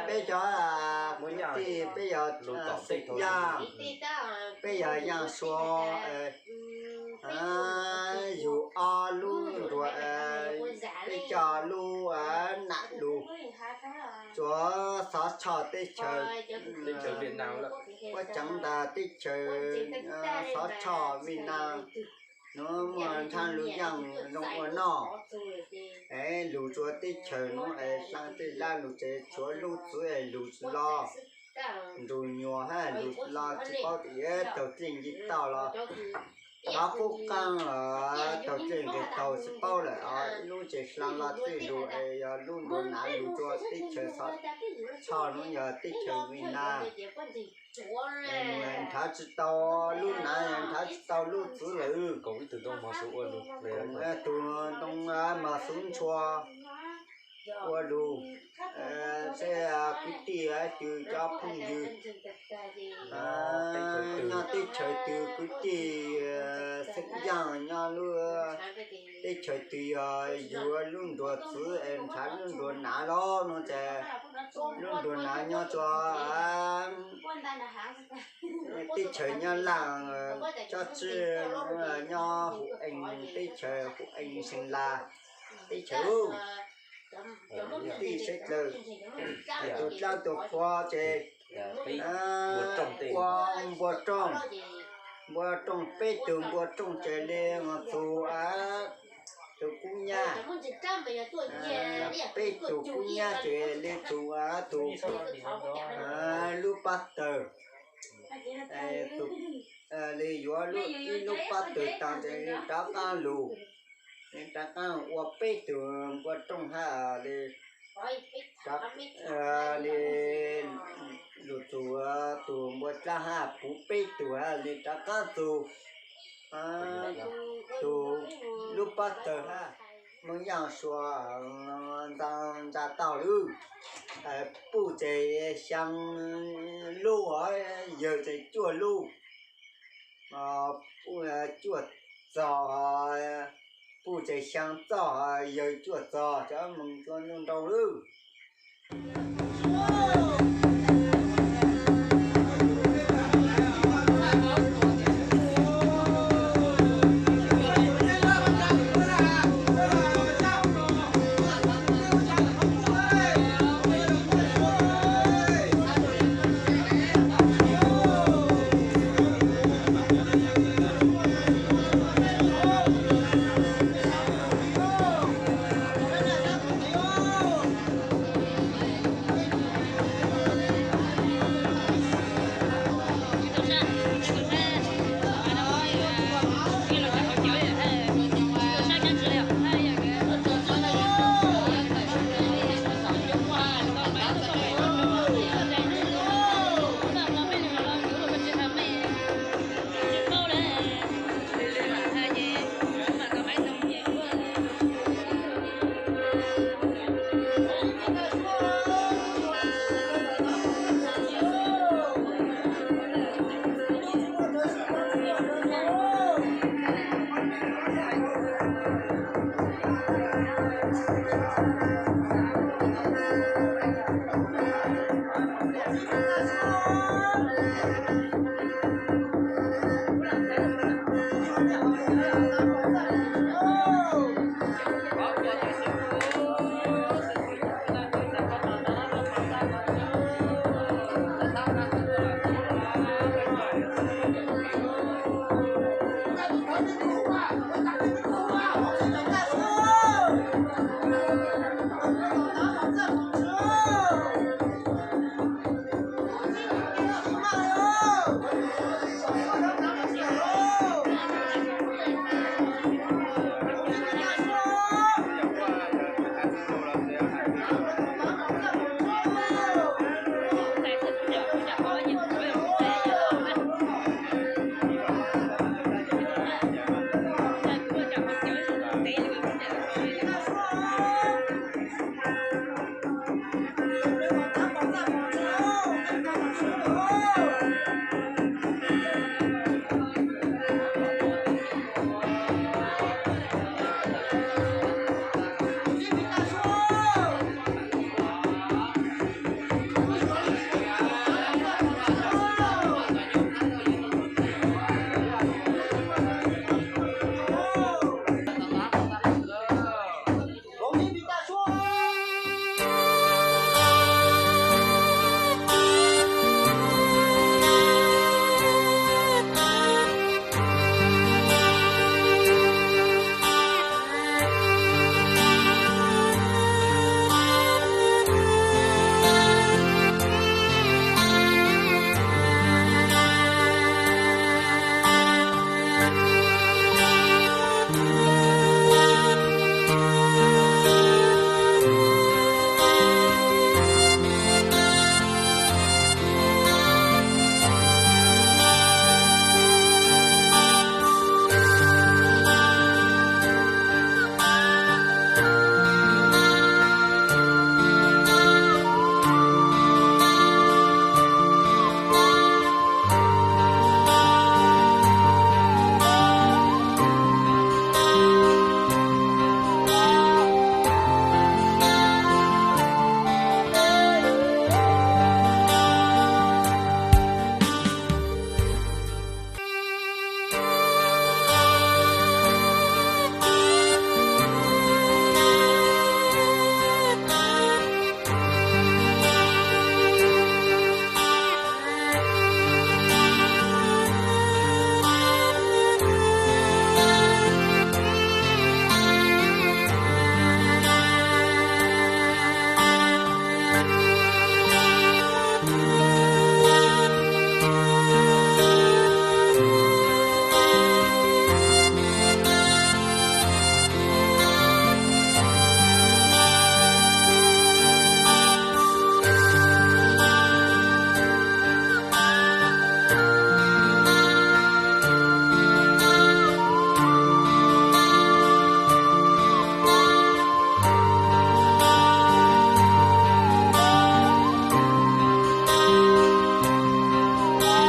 Peb cov kwv tij, peb yog Xeem Yaaj, peb yog Yaaj Sua, yug ob lub nruas, peb coj lub nam lug, tsuas Xov Tshoj teb chaws, puab ceev ntag teb chaws Xov Tshoj Vij Nam nuav muaj nrhav lug yaaj zoo ua noj. Es lug rua teb chaws nuav es dlaa tej dlaab lug ces tshuav lub txwv es lug tsi lo, nrug nyuas hab lug tsi lo tsi paub tias taug dlej nce toj los pov qub qaab los taug dlej nqes taug tsi paub lawm. Ib lub ces dlaa los tej lug es yog lub nruas nav lug rua teb chaws Xov Tshoj nuav yog teb chaws Vij Nam. Nrhav tsi tau lub nav, nrhav tsi tau lub txwv lawm. Koom tug ntoo mos xuv ntshua ua lug, seb kwv tij twg cov phooj ywg nyob teb chaws twg, kwv tij Xeem Yaaj nyob lub teb chaws twg yog yuav lub nruas txwv es nrhav lub nruas nav los no ces lub nruas nav nyob rua teb chaws Nyab Laj, cob tsib nyob Hum Ees teb chaws, Hum Ees Seev Las teb chaws. Tij sawv dlawg, tug dlaab tug qhua ces ua npua rooj, npua rooj peb tug npua rooj ces le txug tug kub nyab, peb tug kub nyab ces le txug tug lub pab tawg, le yuav ib lub pab tawg taag ces le rov qaab lug, le rov qaab ua peb tug npua rooj hab le, le lug txug tug npua dlaab hab puv peb tug hab le rov qaab txug tug lub pab tawg hab. Moog Yaaj Sua ntsa tau lawm, puj ces xyaa lub, yawg ces cuaj lub, cuaj txog, puj ces xyaa txoj, yawg cuaj txog, cov moog cua ntuj nrau lawm.